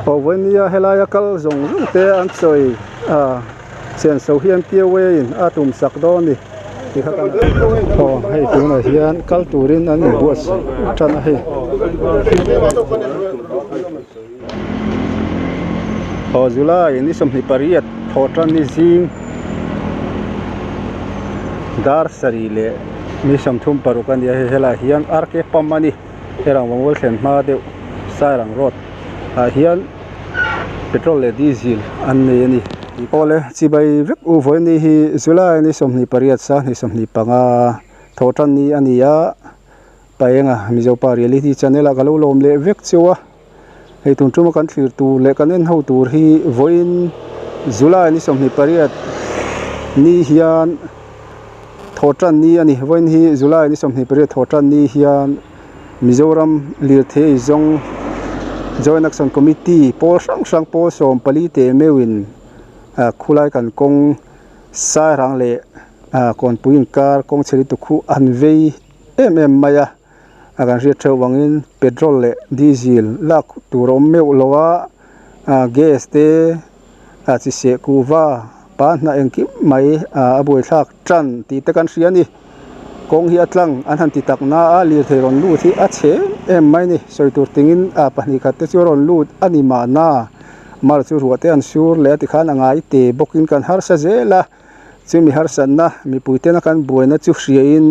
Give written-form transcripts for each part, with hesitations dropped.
Aw vawinia helaia kal zawng zawng te an sawi ah senso hi an tia way in a tum sak dawn a ni ti kha kan aw hei tunah hian kal turin an inbuatsaih tan a hei. Aw July ni 28 thawh tan ni zing dar sarih leh ni 36 a ni a hei helaiah hian RK pump a ni he rangva mual thlen hma deuh Sairang road ah hian petrol leh diesel an nei a ni. Awle chibai vek u vawiin hi July ni 28 sang 25 thawh tan ni a ni a. Paenga Mizopa Reality Channel ah ka lo lawm leh vek cheu a, hei tun tuma kan thlir tur leh kan en ho tur hi vawiin July ni 28 ni hian thawh tan ni a ni, vawiin hi July ni 28 thawh tan ni hian Mizoram lirthei zawng Joint Action Committee pawl hrang hrang pawl 14 teh meuhin khulai kan kawng Sairang leh Kawnpui inkar kawng chhe lutuk khu an vei. em em mai a a kan hriat theuh vangin petrol leh diesel lak tur a awm meuh lo a ah gas te ah chi seh kuhva pa hnah engkim mai ah a buaithlak tan tih te kan hria a ni kawng hi a tlang an han ti tak na a lirthei rawn lut hi a chhe em em mai a ni sawi tur tingin ah pahnih khat te chu a rawn lut a ni mahna mar chu ruah te an sur leh a tikhan a ngai te bawkin kan harsa zel a. Chumi harsatna mipui tena kan buaina chu hriain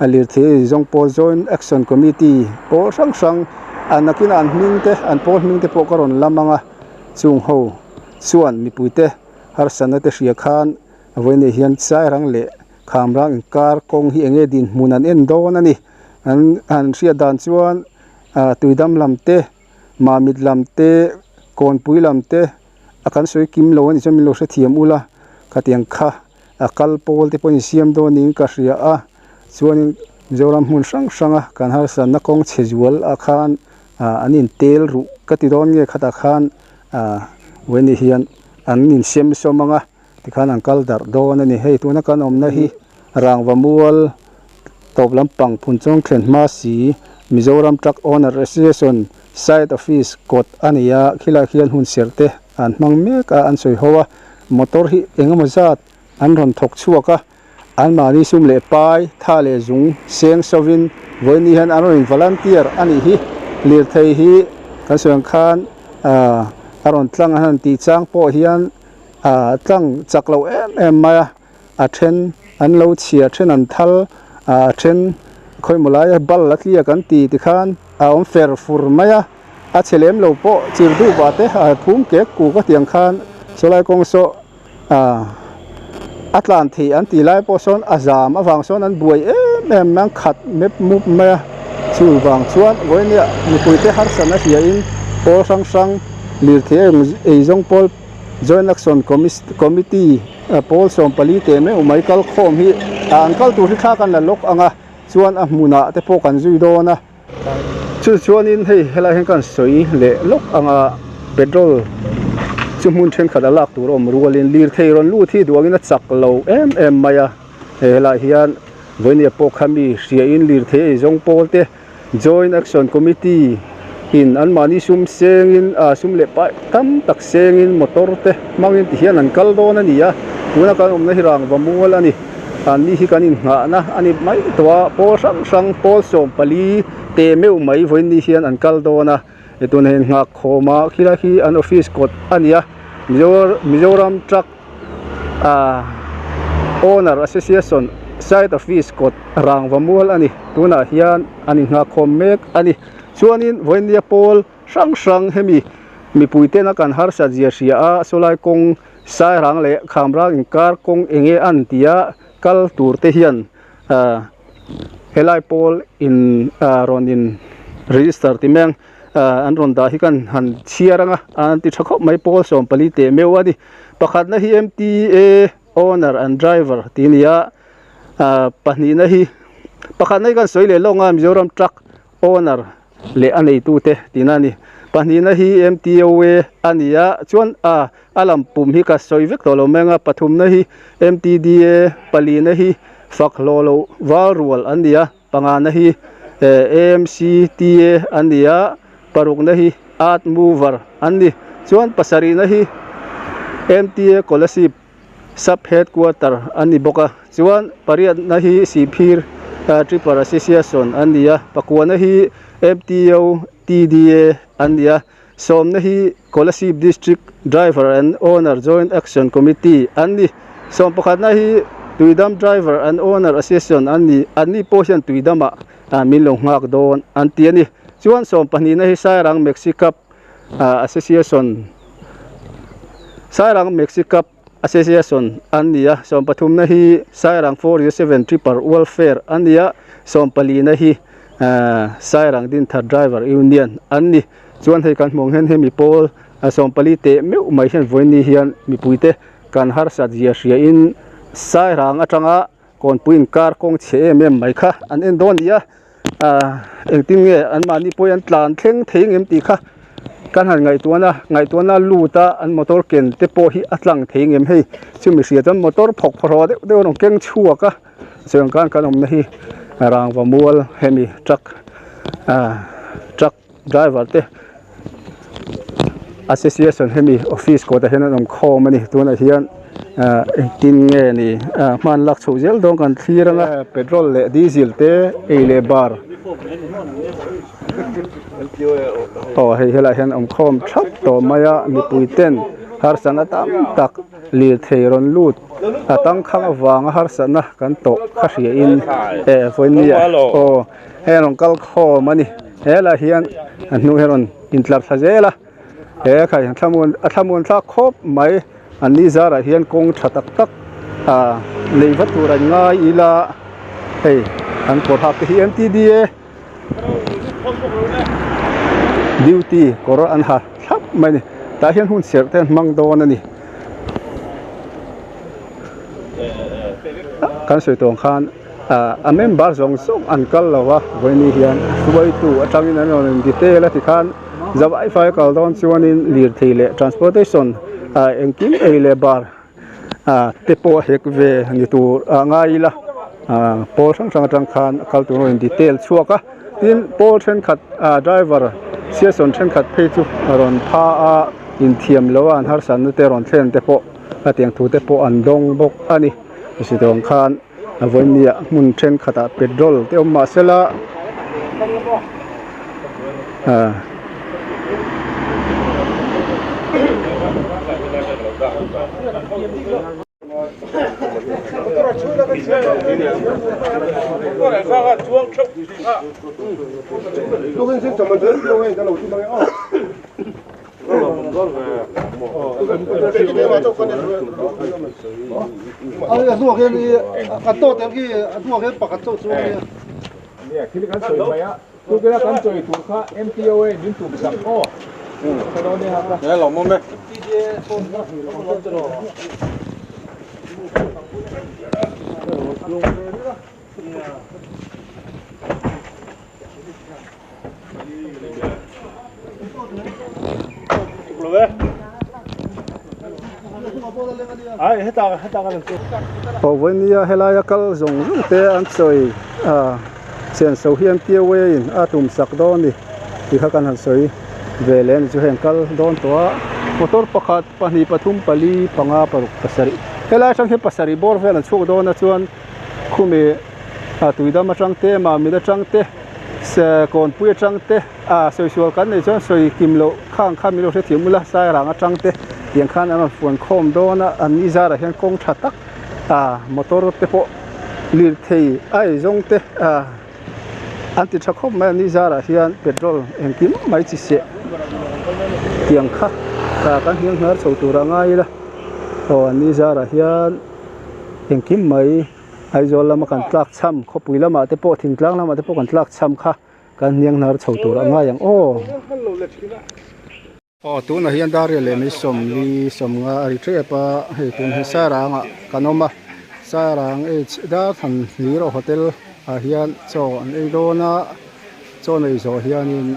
a lirthei zawng pawl Joint Action Committee pawl hrang hrang a nakinah an hming te an pawl hming te pawh ka rawn lam ang a, chung ho chuan mipui te harsatna te hria khan vawiin hian Sairang leh Khamrang inkar kawng hi enge dinhmun an en dawn a ni. An han hriat dan chuan Tuidam lam te, Mamit lam te, Kawnpui lam te, a kan sawi kim lo a nih chuan min lo hrethiam ula khatiang kha a kal pawl te pawh in siam dawn niin ka hria a chuanin Mizoram hmun hrang hrang a kan harsatna kawng chhe zual ah khan ah an in tel ruh ka ti dawn nge khatah khan ah vawiin hian an in sem sawm ang a tikhan an kal darh dawn a ni hei tuna kan awmna hi rangva mual tawp lampang phun chawng thlen hma si Mizoram Truck Owner Association Site Office kawt a ni a khilai khian hun serh te an hmang mek a an sawi ho a motor hi eng emaw zat an rawn thawk chhuak a anmahni sum leh pai tha leh zung seng sovin vawiin hian an rawn in volunteer a nih hi lirthei hi kan sawi ang khan ah a rawn tlang a han tih chang pawh hian ah tlang chak lo em em mai a. A then an lo chhia then an thal a then khawimaw laia bal a tliak an ti tikhan a awm fer fur mai a a chhe lem lo pawh chir duh vah te a phum kek kuk a tiang khan sawlai kawng saw ah a tlan theih an tih lai pawh sawn a zam avang sawn an buai em em mai a an khat mep mup mai a chuvang chuan vawinia mipuite harsatna hria in pawl hrang hrang lirthei eizawng pawl Joint Action Committee pawl 14 teh meuh mai kal khawm hi an kal tur hi thla kan la lawk ang a chuan a hmunah te pawh kan zui dawn a chu chuanin hei helai hian kan sawi leh lawk ang a petrol chu hmun thenkhat a lak tur a awm rualin lirthei rawn lut hi duangin a chak lo em em mai a he helaiah hian vawinia pawh kha mi hriain lirthei eizawng pawl te Joint Action Committee in anmahni sum sengin ah sum leh pai tam tak sengin motor te hmangin ti hian an kal dawn a ni a, tuna kan awmna hi rangva mual a ni, anni hi kan innghahna a ni mai tawh a, pawl hrang hrang pawl 14 teh meuh mai vawiin ni hian an kal dawn a, he tuna hian nghak khawm a khilai khi an office kawt a ni a, Mizoram truck ah owner association site office kawt rangva mual a ni tunah hian an inghahkhawm mek a ni chuanin vawinia pawl hrang hrang hemi mipui tena kan harsat zia hria a sawlai kawng sairang leh khamrang inkar kawng eng nge an ti a kal tur te hian ah helai pawl in ah rawn in register ti mai ang ah an rawn dah hi kan han chhiar ang a an ti tha khawp mai pawl 14 teh meuh a ni. Pakhatna hi MTA owner and driver tih a ni a ah pahnihna hi pakhatna hi kan sawi leh lawk ang a Mizoram truck owner leh a neitute tihna a ni pahnihna hi MTOA a ni a chuan ah a lam pum hi ka sawi vek tawh lo mai ang a pathumna hi MTDA palina hi fak hlawh loh val rual an ni a. Pangana hi AMCTA a ni a, parukna hi Earth Mover an ni. Chuan pasarihna hi MTA Kolasib Sub Headquarter an ni bawk a. Chuan pariatna hi Sihphir Tripper Association an ni a. Pakuana hi MTO TDA an ni a. Sawmna hi Kolasib District Driver and Owner Joint Action Committee an ni. Sawm pakhatna hi Tuidam Driver and Owner Association an ni. Anni pawh hian Tuidamah min lo nghak dawn an ti a ni. Chuan sawm pahnihna hi Sairang Maxi Cab Association Sairang Maxi Cab Association an ni a. Sawm pathumna hi Sairang 407 Tripper Welfare an ni a. Sawm palina hi Sairang Dinthar Driver Union an ni. Chuan hei kan hmuh ang hian hemi pawl 40 teh meuh mai hian vawiin ni hian mipuite kan harsat zia hria in Sairang atanga Kawnpui inkar kawng chhe em em mai kha an en dawn a ni a ahh engtin nge anmahni pawhin an tlan thleng thei ang em tih kha kan han ngaihtuahna ngaihtuahna lut a an motor ken te pawh hi a tlang thei ang em hei chumi hria chuan motor phawk phawrh deuh deuh a rawn keng chhuak a chuan khan kan awmna hi rangva mual hemi truck ahh truck driver te association hemi office kawtah hian an awm khawm a ni tunah hian ah engtin nge ni ah hman lak chhoh zel dawn kan thlir anga petrol leh diesel te ei leh bar aw hei helaiah hian awm khawm thap tawh mai a mipui ten harsatna tam tak lirthei rawn lut a tangkhang avanga harsatna kan tawh kha hria in eh vawinia aw. Hei a rawn kal khawm a ni helaiah hian a hnung hi a rawn intlar thla zel a he khai thlamuan a thlamuan thlak khawp mai an ni zarah hian kawng tha tak tak ah lei va tur an ngai ila hei an kawr hak te hi M T D A duty kawr an ha thlap mai a ni tah hian hun serh te an hmang dawn a ni kan sawi tawng khan. A member zawng zawng an kal lo a vawiin hian hruaitu atangin an rawn in detail a tikhan zavai fai kal dawn chuanin lirthei leh transportation ah engkim ei leh bar ah te pawh a hek ve ni tur ah ngai ila ah pawl hrang hrang atang khan a kal tur a rawn in detail chhuak a tin pawl thenkhat ah driver session thenkhat phei chu a rawn pha a inthiam lo a an harsatna te rawn thlen te pawh a tiang thu te pawh an dawng bawk a ni. Chutiang khan a vawinia hmun thenkhatah petrol te awm mah sela ah Aw vawinia helaia kal zawng zawng te an sawi a senso hi an tia way in a tum sak dawn a ni tih kha kan han sawi ve leh a ni chu heng kal dawn tawh a motor pakhat pahnih pathum pali panga paruk pasarih helai atang hian pasarih bawr vel an chhuak dawn a chuan khumi a tuidam atang te mamit atang te se kawnpui atang te ah sawisual kan nei chuan sawi kim loh khang kha min lo hrethiam ula sairang atang te tiang khan an rawn fuan khawm dawn a an ni zarah hian kawng tha tak ah motor te pawh lirthei a ei zawng te ah an ti tha khawp mai a ni zarah hian petrol engkim mai chi seh tiang kha ah kan hniang hnar chho tur a ngai ila aw an ni zarah hian engkim mai. Aizawl lama kan tlak cham khawpui lamah te pawh thingtlang lamah te pawh kan tlak cham kha kan hniang hnar chho tur a ngai ang aw. Aw tunah hian Dariel leh mai sawmli sawmnga a ri tep a hei tun hi Sairang ah kan awm a Sairang H Darthan Hero Hotel ah hian chaw an ei dawn a chaw nei zawh hianin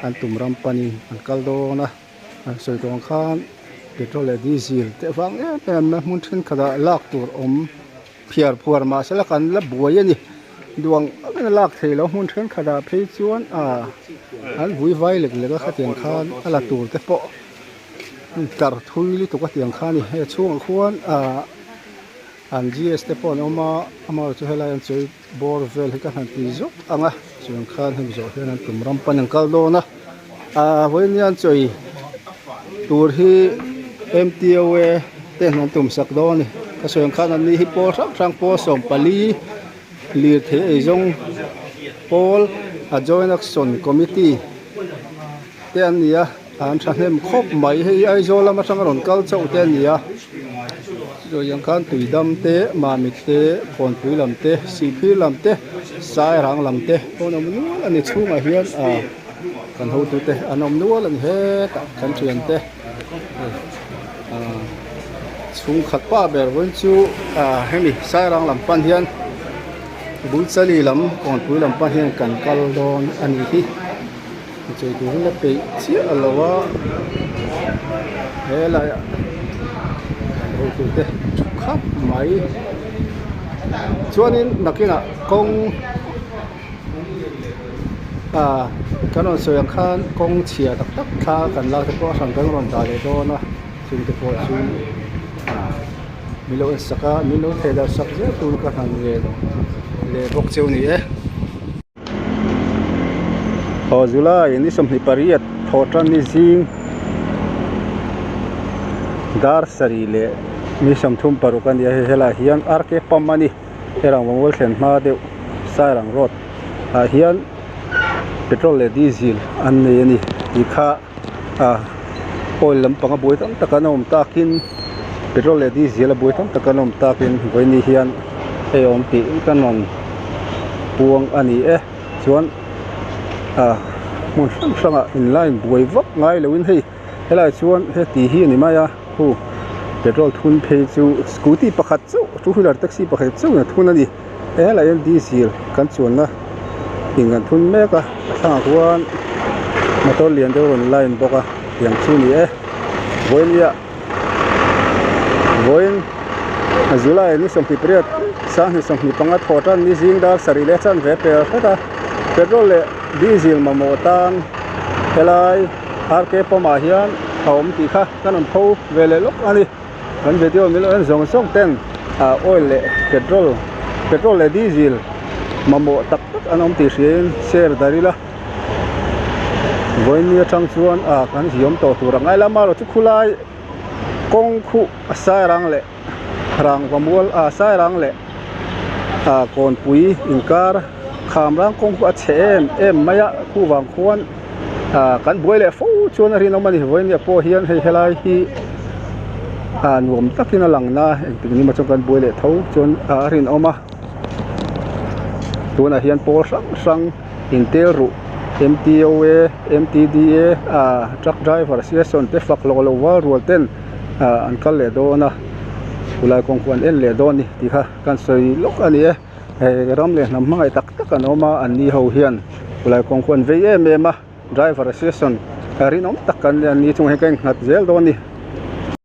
an tum ram panin an kal dawn a. An sawi tawh ang khan petrol leh diesel te vang em em a hmun thenkhatah lak tur awm phiar phuar mahse la kan la buai a ni. Duh ang angin a lak theih loh hmun thenkhatah phei chuan ah an vui vai lek lek a khatiang khan a la tur te pawh tlar thui lutuk a tiang kha a ni. Hei a chhungah khuan ah an GS te pawh an awm a amaherawhchu chu helai an chawi bawr vel hi ka han ti zawk ang a chuan khan hemi zawh hian an tum ram pan an kal dawn a ah vawiin an chawi tur hi M_T_O_A te an tum sak dawn a ni ka sawi ang khan an ni hi pawl hrang hrang pawl 14 lirthei eizawng pawl a joint action committee te an ni a an thahnem khawp mai hei Aizawl lam atanga rawn kal chauh te a ni a chuan khan tuidam te mamit te khawnpui lam te sihphir lam te sairang lam te pawh an awm nual a ni chhungah hian ah kan hotute an awm nual a ni hetah kan thian te ah chhungkhat pa ber vawiin chu ah hemi sairang lam pan hian bulchali lam kawnpui lam pan hian kan kal dawn a ni hi. Chei turin a peih chiah lo a he laiah kan hotute thu khap mai chuanin nakinah kawng ah kan rawn sawi ang khan kawng chhia tak tak thla kan lak te pawh a hran kan rawn dah leh dawn a chungte pawh chu ah min lo en sak a min lo thei darh sak zel tur ka han ngen leh bawk cheu ni e. Aw July ni 28 thawh tan ni zing dar sarih leh ni 36 a ni a hei helaiah hian RK pump a ni he rangvamual thlen hma deuh Sairang road ah hian petrol leh diesel an nei a ni tih kha ah oil lampang a buai tam tak an awm takin petrol leh diesel a buai tam tak an awm takin vawiin hian hei awm tih ka rawn puang a ni e chuan ah hmun hrang hrangah in line buai vak ngai loin hei helaiah chuan heti hi a ni mai a khu petrol thun phei chu scooty pakhat chauh two wheeler taxi pakhat chauhin a thun a ni helaiah hian diesel kan chuanna in kan thun mek a a thlangah khuan motor lian deuh a rawn line bawk a tiang chu a ni e vawinia vawiin July ni 28 2025 thawh tan ni zing dar sarih leh chanve pel hret a petrol leh diesel mamawh tan helai RK pump ah hian a awm tih kha kan rawn pho ve leh lawk a ni. Kan video min lo en zawng zawng ten ah oil leh petrol petrol leh diesel mamawh tak tak an awm tih hriain share dar ila vawiin ni atang chuan ah kan ziawm tawh tur ang aila marawh chu khulai kawng khuh a sairang leh rangva mual ah sairang leh ah kawnpui inkar kham rang kawng khu a chhe em em mai a khu vang khuan ah kan buai leh fo chuan a rinawm a ni vawiin ah pawh hian hei helai hi ah nuam takin a lang na engtik ni emaw chuan kan buai leh tho chuan a rinawm a tunah hian pawl hrang hrang intel ruh M_T_O_A M_T_D_A ah truck driver association te fak hlawh lo val rual ten ah an kal leh dawn a chulai kawng khu an en leh dawn a ni tih kha kan sawi lawk a ni e. Hei ram leh hnam hmangaih tak tak an awm a an ni ho hian khulai kawng khu an vei em em a driver association rinawm tak an ni chungah hian ka innghat zel dawn a ni.